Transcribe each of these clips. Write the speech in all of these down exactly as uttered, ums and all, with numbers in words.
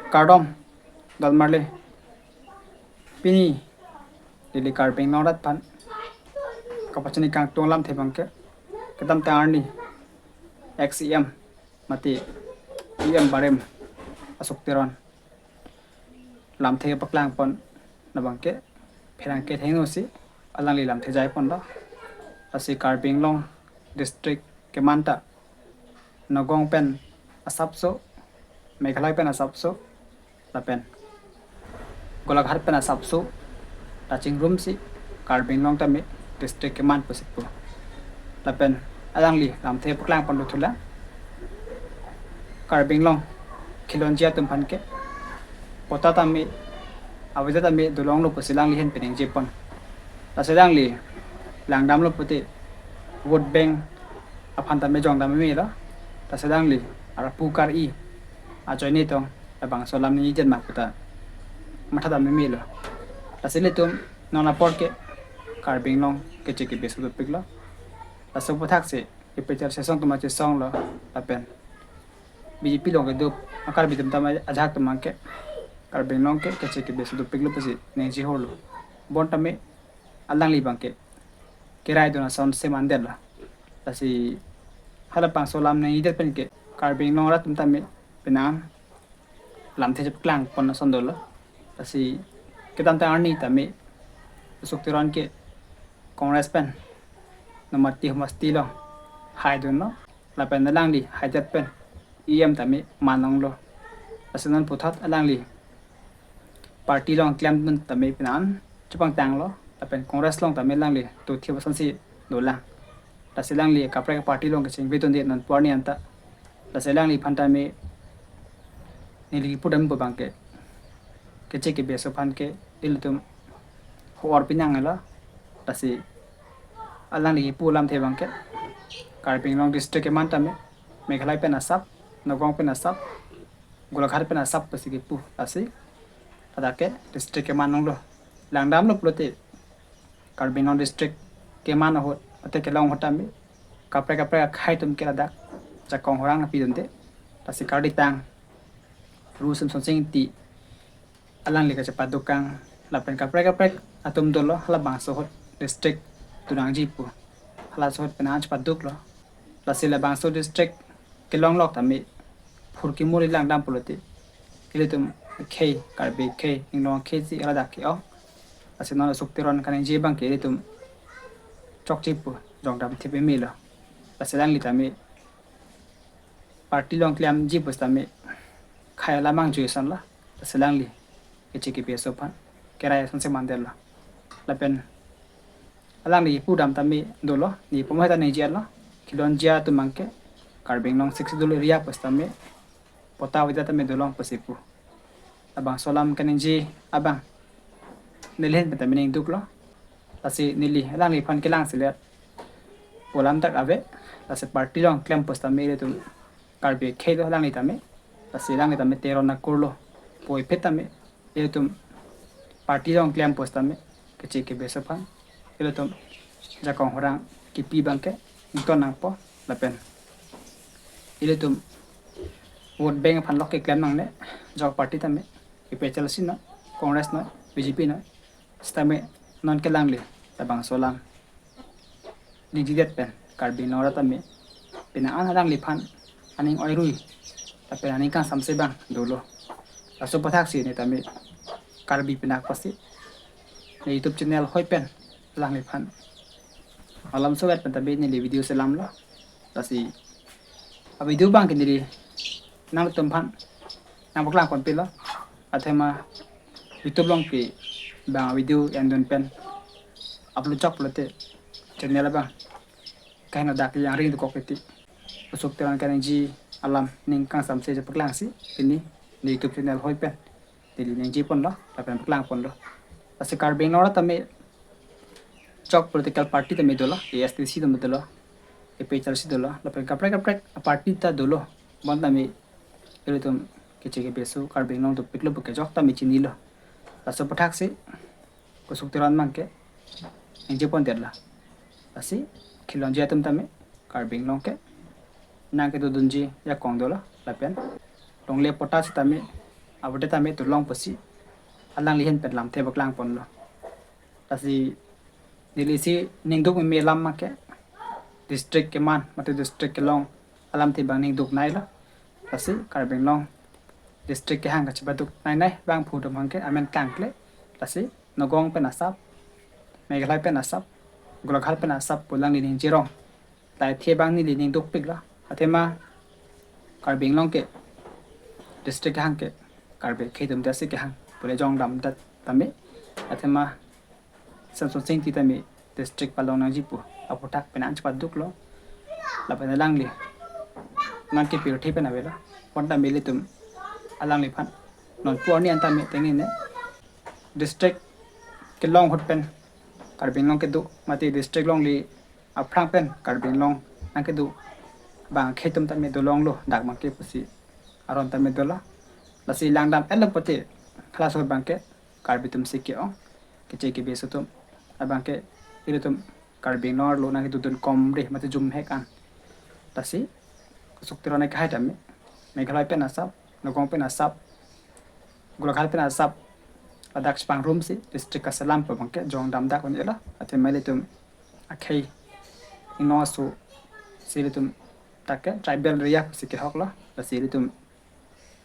Kardom, dot marli. Pini, neli Karbi Anglong arat aphan kapachini kangtung alamthe abangke, kedamtang arni, ex E M, mate E M barim, Ashok Teron lamthe paklang pon abangke, pherangke thengno si alangli lamthe jai ponlo. Lasi Karbi Anglong district keman ta Nagaon pen asapso, Meghalaya pen asapso, lapen Golaghat pen asapso ta chingrum si Karbi Anglong tame district keman pusi pu. Lapen alangli lamthe paklang pon luthulang. Karbi Anglong khilonjia atum aphan ke patta tame, avedet tame dolonglo pusi alangli ahin peningje pon. Lasi alangli langdamlo pute vote bank aphan tame jongdam memelo. Lasi alangli arpu kar-i ajoine tong labangso alam ningjedet ma puta matha dam memelo. Lasi ilitum non apor ke Karbi Anglong keche kebe so dopiklo. Laso aputhak si kepichar sesong atum achesonglo lapen B J P along kedo a-Karbi atum tame ajahak atum abangke Karbi Anglong ke keche kebe so dopiklo pusi ningje horlo. Bon tame alangli abangke kerai dun ason se mandetlo. Lasi halabangso alam ningjedet pen ke Karbi Anglong arat atum tame penang lamthe chepaklang pon ason dolo. Lasi kedamtang arni tame Ashok Teron ke Congress pen Nomati humasti along haidunlo. Lapen alangli haidet pen E M tame man longlo. Lasi non puthot alangli party along klemdun tame penang chepangtanglo. Lapen Congress along tame alangli to thip ason si dolang. Lasi alangli kaprek party along kechingvedunde non pu arni anta. Lasi alangliphan tame neli kipu dam pu abangke, keche kebe aso aphan ke ilitum ho-or pinanglo. Lasi alangli kipu alamthe abangke Karbi Anglong district keman tame Meghalaya pen asap, Nagaon pen asap, Golaghat pen asap pusi kipu. Lasi ladak ke district keman longlo. Langdamlo pulote Karbi Anglong district keman ahut mate kelong ahut tame kaprek kaprek akhei atum ke ladak jakong horang nangpidunde. Lasi karditang Ru Semsonsing Ingti alangli kachepadukang lapen kaprek kaprek atum dolo halabangso ahut district tu nangji pu. Halaso ahut penang chepaduklo. Lasi labangso district kelonglok tame phurkimo ri langdam pulote ilitum khei, Karbi khei, Anglong khei si ladak ke-ong. Lasi non Ashok Teron kaningje abangke ilitum chokche pu jongdam thip memelo. Lasi alangli tame party along klemji pusitame khei alam angjui asonlo. Lasi alangli keche kebe aso aphan kerai ason se mandetlo. Lapen alangli kipu dam tame dolo, neli pamoi ta ningje-etlo. Khilonjia atum abangke Karbi Anglong Sixth Schedule area pusitame patta avedet tame dolong pusi pu. Labangso alam kaningje abang neli ahin pen tame ningduklo. Lasi neli alangliphan kelang si le pu alam dak ave. Lasi party along klem pusitame ilitum Karbi khei do alangli tame. Lasi alangli tame Teron akur lo. Puvoiphit tame ilitum party along klem pusitame keche kebe aso aphan ilitum jakong horang kipi abangke ington nangpo lapen ilitum vote bank aphan lok keklem nangne. Jok party tame, A P H L C noi, Congress noi, B J P noi, sitame non ke alangli labangso alam ningjedet pen Karbi Anglong arat tame penang an alangliphan aning oirui lapen aning kangsamse abang dolo. Laso aputhak si neli tame Karbi pinak pasi neli YouTube channel hoi pen alangliphan alam sovet pen tame neli video selamlo. Lasi a video abangke neli nangtumphan nangpaklang ponpilo. Athema YouTube along ke abang video endun pen upload chok pulote channel abang kaheno dak yang ring dokok iti. Ashok Teron kaningje alam ning kangsamse chepaklang si pini neli YouTube channel hoi pen neli ningje ponlo lapen paklang ponlo. Lasi Karbi Anglong arat tame chok political party tame dolo, A S D C tame dolo, A P H L C dolo, lapen kaprek kaprek party ta dolo. Bon tame ilitum keche kebe aso Karbi Anglong dopiklo pu ke jok tame chinilo. Laso aputhak si Ashok Teron abangke ningje pondetlo. Lasi khilonjia atum tame Karbi Anglong ke nangkedodunji jakong dolo lapen longle patta sitame Avote tame dolong pusi alangli ahin pen lamthe paklang ponlo. Lasi neli si ningduk meme alam abangke district keman mate district kelong alamthe abang ningduk nailo. Lasi Karbi Anglong district kehang kachepaduk nainai abangphu atum abangke amen kangkle. Lasi Nagaon pen asap, Meghalaya pen asap, Golaghat pen asap pu alangli ningjerong. Lahai athe abang neli ningdukpiklo. Athema Karbi Anglong ke district kehang ke Karbi akhei atum ta si kehang pule jongdamdet tame. Athema Semsonsing Ingti tame district palong nangji pu aphuthak penang chepaduklo. Lapen alangli nangkepirthe pen avelo. Bonta ilitum alangliphan nonpu arni an tame tengne district kelong ahut pen Karbi Anglong kedo mate district along aphrang pen Karbi Anglong nangkedo abang akhei atum tame dolonglo, dak abangke pusi aron tame dolo. Lasi langdam-etlo pulote halaso abangke Karbi atum si ke-ong, keche kebe aso atum, abangke ilitum Karbi Anglong arlo nangkedodun komre mate jumhek an. Lasi Sukti Ronne Kehai tame Meghalaya pen asap, Nagaon pen asap, Golaghat pen asap, ladak chepangrumsi district kaselam pu abangke jongdamdak un-elo. Athema ilitum akhei ingno aso si ilitum dak ke tribal area si kehoklo. Lasi ilitum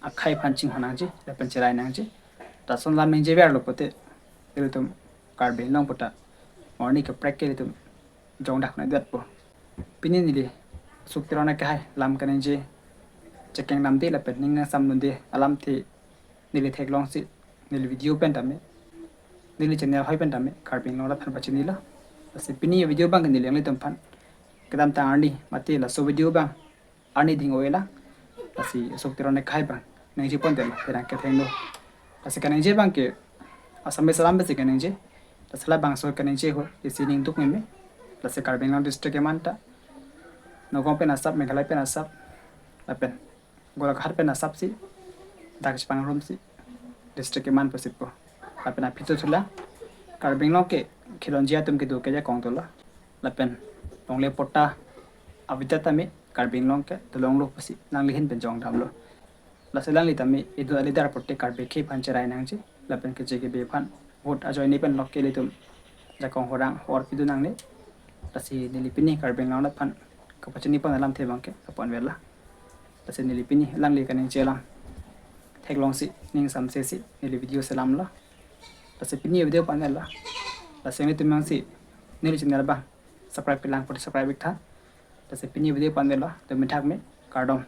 akhei aphan chinghon nangji lapen cherai nangji. Lason alam ningjeverlo pulote ilitum Karbi Anglong puta arni kaprek ke ilitum jongdak nangdetpo. Pini neli Sukti Ronne Kehai lam kaningje, chekeng namde lapen ning nangsamdunde alamthe neli theklongsi neli video pen tame, neli channel ahoi pen tame Karbi Anglong rat aphan pachinilo. Lasi pini video abangke neli nanglitum aphan kedamtang arni mate laso video abang arni ding-o-elang. Lasi Sukti Ronne Kehai abang ningjepondet pherangke thengno. Lasi kaningje abangke Assamese alam pensi kaningje. Lasi labangso kaningje ahut isi ningduk meme. Lasi Karbi Anglong district keman ta, Nagaon pen asap, Meghalaya pen asap, lapen Golaghat pen asapsi dak chepangrumsi district keman pusi pu. Lapen aphi thuthula Karbi Anglong ke khilonji atum kedo ajakong dolo. Lapen longle patta avedet tame Karbi Anglong ke dolonglo pusi alangli ahin pen jongdamlo. Lasi alangli tame idun a-leader pulote Karbi akhei aphan cherai nangji lapen keche kebe aphan vote ajoine pen lok ke ilitum jakong horang hor pidun nangne. Lasi neli pini Karbi Anglong rat aphan kapachinipon alamthe abangke lapu-an avelo. Lasi neli pini alangli kaningje alam theklongsi ning samsesi neli video selamlo. Lasi pini video pu-an avelo. Lasi nanglitum jongsi neli channel abang subscribe kelang pulote subscribe iktha. Lasi pini video pu-an avelo. Dome thakme, kardom.